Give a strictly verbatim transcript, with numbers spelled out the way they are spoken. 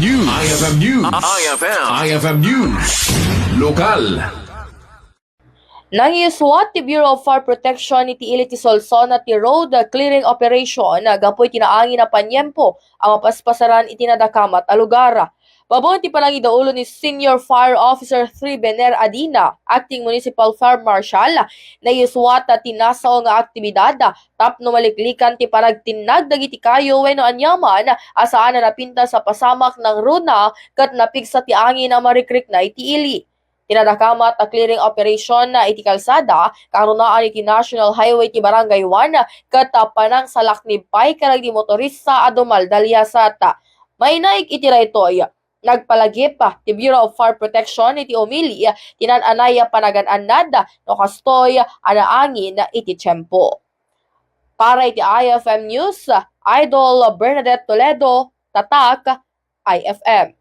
News. I F M News. I F M. I F M News. Lokal. Nangisuat ti Bureau of Fire Protection iti ili ti Solsona ti road clearing operation gapu iti naangin a paniempo a mapaspasaran iti nadakamat a lugar. Babaen ti panangidaulo ni Senior Fire Officer three Bener Adina, Acting Municipal Fire Marshal, nangisuat ti nasao nga aktibidad tapno maliklikan ti panagtinnag dagiti kayo wenno aniaman a saan a napintas a pasamak nangruna ket napigsa ti angin a marikrikna iti ili. Ti nadakamat a clearing operation iti kalsada karunaan iti National Highway ti Barangay one ket panangsalaknib pay kadagiti motorista a dumaldaliasat. Mainaig iti daytoy, nagpalagip ti Bureau of Fire Protection iti umili ti naan-anay a panagan-annad no kastoy a naangin iti tiempo. Para iti I F M News, Idol Bernadette Toledo, Tatak, I F M.